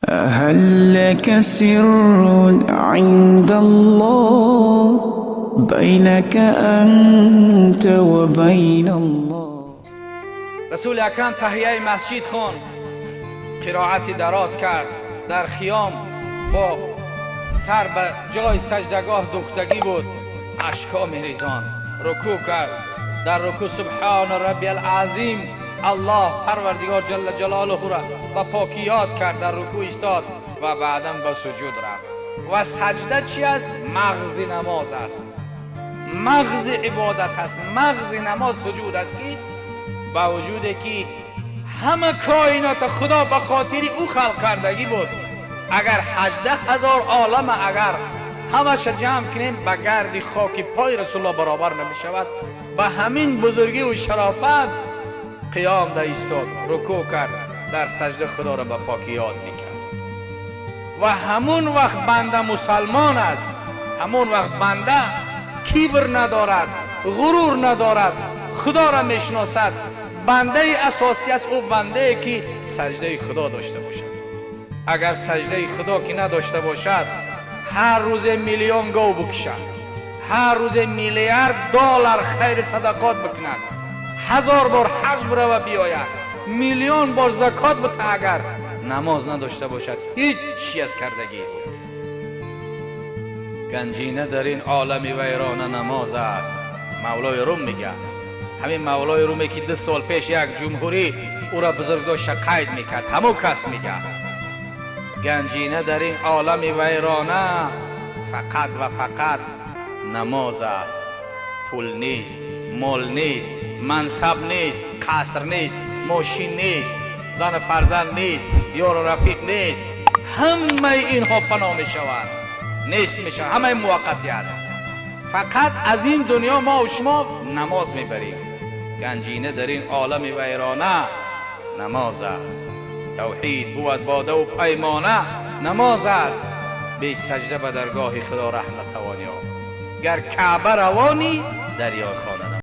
هل لك سر عند الله بينك أنت وبين الله؟ رسول اکرم تحیه مسجد خواند، قرائت دراز کرد، در خیام با سر به جای سجدگاه دوختگی بود، اشکا میریزان، رکوع کرد، در رکوع سبحان ربی العظیم، الله پروردگار جل جلاله را با پاکی یاد کرد، در رکوع ایستاد و بعدا به سجود رفت. و سجده چی است؟ مغز نماز است، مغز عبادت است، مغز نماز سجود است که با وجود که همه کائنات خدا به خاطر او خلق کردگی بود، اگر 18,000 عالم اگر همش جمع کنیم به گرد خاک پای رسول الله برابر نمی شود. به همین بزرگی و شرافت قیام در ایستاد، رکوع کرد، در سجده خدا را به پاکی یاد میکرد. و همون وقت بنده مسلمان است، همون وقت بنده کبر ندارد، غرور ندارد، خدا را میشناسد. بنده اساسی است او بنده که سجده خدا داشته باشد. اگر سجده خدا که نداشته باشد، هر روز میلیون گاو بکشد، هر روز میلیارد دلار خیر صدقات بکند، 1000 بار حج بره و بیاید، میلیون بار زکات بده، اگر نماز نداشته باشد هیچ چی از کردگی. گنجینه در این عالم ویرانه نماز است. مولای روم میگه، همین مولای رومی که 2 سال پیش یک جمهوری او را بزرگ داشت قید میکرد، همون کس میگه گنجینه در این عالم ویرانه فقط و فقط نماز است. پول نیست، مال نیست، منصب نیست، قصر نیست، ماشین نیست، زن فرزند نیست، یار و رفیق نیست، همه اینها فنا میشوند، نیست میشوند، همه موقتی است. فقط از این دنیا ما و شما نماز میبریم. گنجینه در این عالم ویرانه نماز است. توحید بود باده و پیمانه نماز است. بی سجده به درگاه خدا ره نتوانی یافت، گر کعبه روانی دریا خانه.